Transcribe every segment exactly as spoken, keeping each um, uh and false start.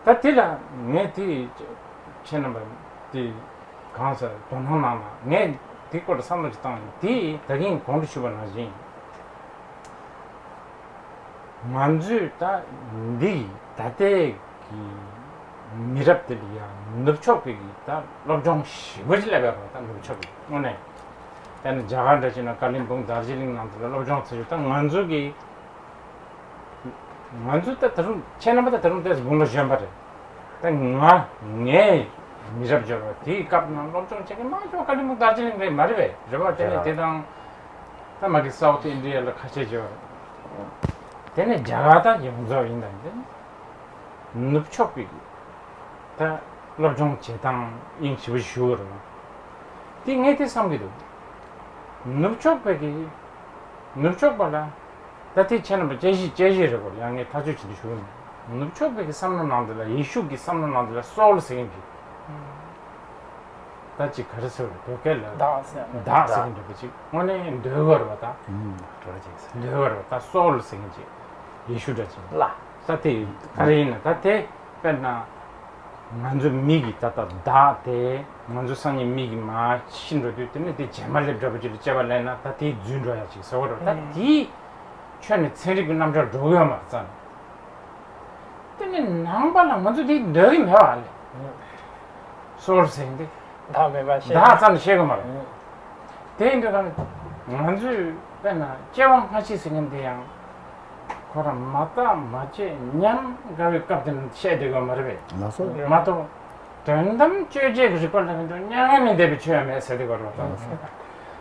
ད་དེ་ལ་ངས་དེ་ཁྱེད་རྣམ་པ་དེ་གང་ཟེར་དོ་སྣང་གནང་ན། ངས་དེ་སྐོར་ལ་བསམ་བློ་ཞིག་བཏང་ཡིན། དེ་ད་གིན་གོང་དུ་ཞུས་པ་ནང་བཞིན། ང་ཚོས་ད་འདི་ད་ལྟའི་གི་མི་རབས་དེ་ལ་ཡང་ནུབ་ཕྱོགས་པའི་གི་ད་སློབ་སྦྱོང་ཞེ་པོ་ཅིག་སླེབས་ཡོད་རེད། ད་ནུབ་ཕྱོགས་པའི་དངོས་གནས་ད་ནི་རྒྱ་གར་འདྲ་བྱས་ན་ཀ་ལིམ་པོང་དར་ཇི་ལིང་ནང་དུ་ལ་སློབ་སྦྱོང་བྱེད་ཡོད། ད་ང་ཚོ་གི་ང་ཚོ་ད་ད་རུང་ཁྱེད་རྣམ་པ་ད་ད་རུང་ཏོག་ཙམ་དགུང་ལོ་གཞོན་པ་རེད། ད་ང་ངའི་མི་རབས་འབྱོར་བ་དེའི་སྐབས་ནང་སློབ་སྦྱོང་བྱེད་མཁན་མང་ཤོས་ཀ་ལིམ་པོང་དར་ཇི་ལིང་རེད་མ་རེད་པས། རེད་པ། དེ་ནས་དེ་དང་ད་མ་གི་སའུ་ཐི་ཨིན་ཌི་ཡ་ལ་ཁ་ཤས་འབྱོར། དེ་ནས་རྒྱ་གར་ད་ཡོངས་རྫོགས་ཡིན། ད་དེ་ནས་ནུབ་ཕྱོགས་པའི་ད་སློབ་སྦྱོང་བྱེད་སྟངས་དབྱིངས་ཞེ་པོ་ཞུ་བ་རེད། དེ་ངས་དེ་བསམ་གྱི་འདུག་ནུབ་ཕྱོགས་པའི་གི་ནུབ་ཕྱོགས་པ་ལ། ད་དེ་ཁྱེད་རྣམ་པ་དཔྱད་གཞི་དཔྱད་གཞི་རེད་པ། ཡང་ངས་ཐག་གཅོད་བྱེད་དུ་ཞུ་གི་མེད། ནུབ་ཕྱོགས་པའི་གི་བསམ་བློ་ནང་དེ་ལ། ཡེ་ཤུ་གི་བསམ་བློ་ནང་དེ་ལ་སོལ་ཟེར་མཁན་གྱི་ད་ཅིག་ག་རེ་ཟེར་བ་རེད། བོད་སྐད་ལ་བདག་ཟེར་བདག་ཟེར་མཁན་འདྲ་པོ་ཅིག་དངོས་གནས་འདོད་གོ་རེད་པ། ད་ཨུམ། འདོད་ཅིག་ཟེར། འདོད་གོ་རེད་པ། ད་སོལ་ཟེར་མཁན་ཅིག་ཡེ་ཤུ་འདྲ་ཅིག་ལ། ད་དེ་ག་རེ་ཡིན་ན། ད་དེ་དཔེར་ན། ང་ཚོ་མི་གི་ད་ལྟ་བདག་དེ་ང་ཚོ་སང་ཉིན་མི་གི་མ་ཤི་འགྲོ་དུས། དེ་ནས་དེ་བྱེ་མ་ལེབ་འདྲ་པོ་ཅིག་ལ་དཔྱད་པ་ལེན་ན་ད་དེ་རྫུན་འགྲོ་ཡ་ཅིག་ཟེར་བ་རེད། ད་དེའི་ཁྱོན་ནས་ཚན་རིག་གི་རྣམ་གཞག་འགྲོ་གི་ཡོད་མ་རེད་ཙང་། དེ་ནས་ནང་པ་ལ་ང་ཚོ་དེ་འདོད་གི་མེད་པ་ལས། སོལ་ཟེར་འདི་བདག་མེད་པ་ཤེས། བདག་ཙམ་ཤེས་གི་མ་རེད། དེ་ཡིན་དུས་ཀ་ང་ཚོས་དཔེར་ན་སྐྱེ་བ་སྔ་ཕྱི་ཟེར་མཁན་དེ་ཡང་ཁོ་རང་མ་བརྟགས་མ་དཔྱད་ཉམས་དགའ་བའི་སྐབས་དེ་ནས་བཤད་བསྡད་དགོས་མ་རེད་པས། ལགས་སོ། མ་གཏོགས་དོན་དམ་དཔྱོད་བྱེད་ཀྱི་རིག་པ་ལ་མི་འདུག་མྱ་ངན་ལས་འདས་པའི་ཆོས་ཡང་མེད་ཟེར་བསྡད་དགོས་རེད་པ།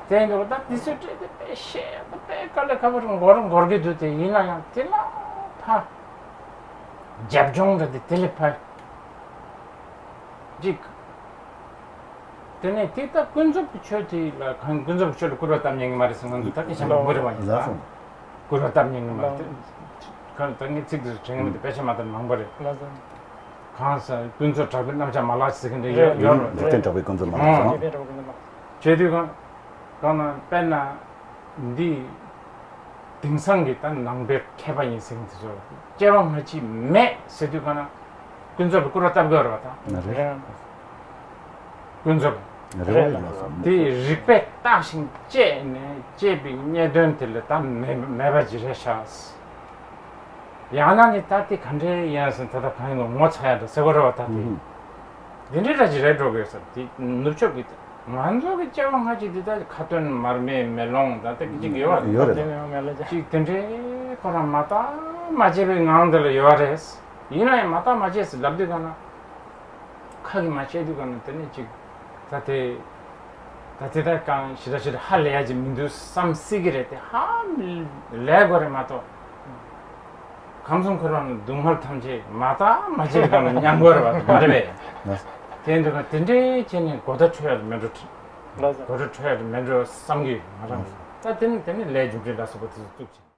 དེ་ཡིན་དུས་ད་འདི་ཚོའི་གྲས་དེ་དཔེ་བཤད་ཡག་དཔེ་དཀའ་ལས་ཁག་པོ་རེད། འགོར་འགོར་གྱི་འདུག་དེ་ཡིན་ན་ཡང་དེ་ལ་ཕ་རྒྱབ་ལྗོངས་འདྲ་དེ་དེ་ལས་ཕ་ཅིག་དེ་ནས་དེ་ལྟ་ཀུན་རྫོབ་ཀྱི་ཆོས་དེ་ལ་གང་། ཀུན་རྫོབ་ཀྱི་ཆོས་ལ་སྐུར་བ་བཏབ་མཁན་གྱི་མ་རེད་ཟེར། ང་ཚོ་ད་སྐད་ཆ་མང་པོ་རེད་པ། ཡིན་ལགས་སོ། སྐུར་བ་བཏབ་མཁན་གྱི་མ་རེད། གང་ད་ངས་ཚིག་དེ་དྲན་གྱི་མི་འདུག་དཔེ་ཆ་མ་ལྟ་མང་པོ་རེད། ལགས་སོ། གང་ཟེར། ཀུན་རྫོབ་དྲག་པོའི་རྣམ་གཞག་མ་ལགས་ཟེར་མཁན་དེ་ཡོད་ཡོད་རེད། འཇིག་རྟེན་དྲག་པོའི་ཀུན་རྫོབ་མ་ལགས། ཨང་། འཇིག་རྟེན་དྲག་པོའི་ཀུན་རྫོབ་མ་ལགས། བྱས་དུས་གང་། གང་ན་དཔེར་ན་འདི་དེང་སང་གི་ད་ནང་པའི་མཁས་པ་ཡིན་ཟེར་མཁན་དེ་ཚོ་སྐྱེ་བ་སྔ་ཕྱི་མེད་ཟེར་དུས་གང་ན་ཀུན་རྫོབ་ལ་སྐུར་བ་བཏབ་དགོས་རེད་པ། ད་རེད། ཀུན་རྫོབ་རེད་པ། ཡིན་ལགས་སོ། དེ་རིགས་པས་བརྟགས་ཤིང་དཔྱད་ནས་དཔྱད་པའི་རྙེད་དོན་དེ་ལ་ད་མེད་མེད་པ་ཅིག་རེད་ཤག་ཡང་ན་ནི་ད་དེ་ག་འདྲའི་ཡིན་ཟེར། ད་ད་གང་ཡིན་ངོ་ཚ་ཡ་འདྲ་ཟེར་དགོས་རེད་པ། ད་དེ་ཨུ་ཧུ། དེ་འདྲའི་འདྲ་ཅིག་རེད་འགྲོ་གི་ཡོད་ས་རེད། དེ་ནུབ་ཕྱོགས་ཀྱི་ང་ཚོ་གི་སྐྱེ་བ་སྔ་ཕྱི་འདི་ད་ཁ་ཏོན་མར་མེ་མེ་ལོང་ད་ལྟ་གི་ཅིག་ཡོད་པ་རེད། ཡོད་རེད། ཅིག་དེ་འདྲའི་ཁོ་རང་མ་བརྟགས་མ་དཔྱད་པའི་ངང་དེ་ལ་ཡོད་པ་རེད། ཡིན་ན་ཡང་མ་བརྟགས་མ་དཔྱད་ཟེར་ལབ་དུས་གང་ན། ཁ་གིས་མ་བཤད་དུས་གང་ན་དེ་ནས་ཅིག་ད་དེ་ད་དེ་ད་གང་ཞེ་དྲག་ཞེ་དྲག་ཧ་ལས་ཡ་ཅིག་མི་འདུག་བསམ་སྲིད་ཀྱི་རེད། དེ་ཧ་ལས་དགོས་རེད་མ་གཏོགས། ཁམས་གསུམ་འཁོར་བ་ནི་སྡུག་བསྔལ་ཐམས་ཅད་མ་བརྟགས་མ་དཔྱད་གང་ན་མྱང་དགོས་རེད་པ། མ་རེད་པས། དེ་འདུག་ག་དེ་འདྲའི་བྱས་ནས་གོ་བརྡ་འཕྲོད་ཡ་མེད་འགྲོ། གོ་བརྡ་འཕྲོད་ཡ་མེད་འགྲོ་བསམ་གྱི་ཡོད་ང་རང་གིས། ད་དེ་ནི་དེ་ནི་ལས་རྒྱུ་འབྲས་ལ་སོགས་པ་དེ་ཚོ་བཙུགས་བྱས།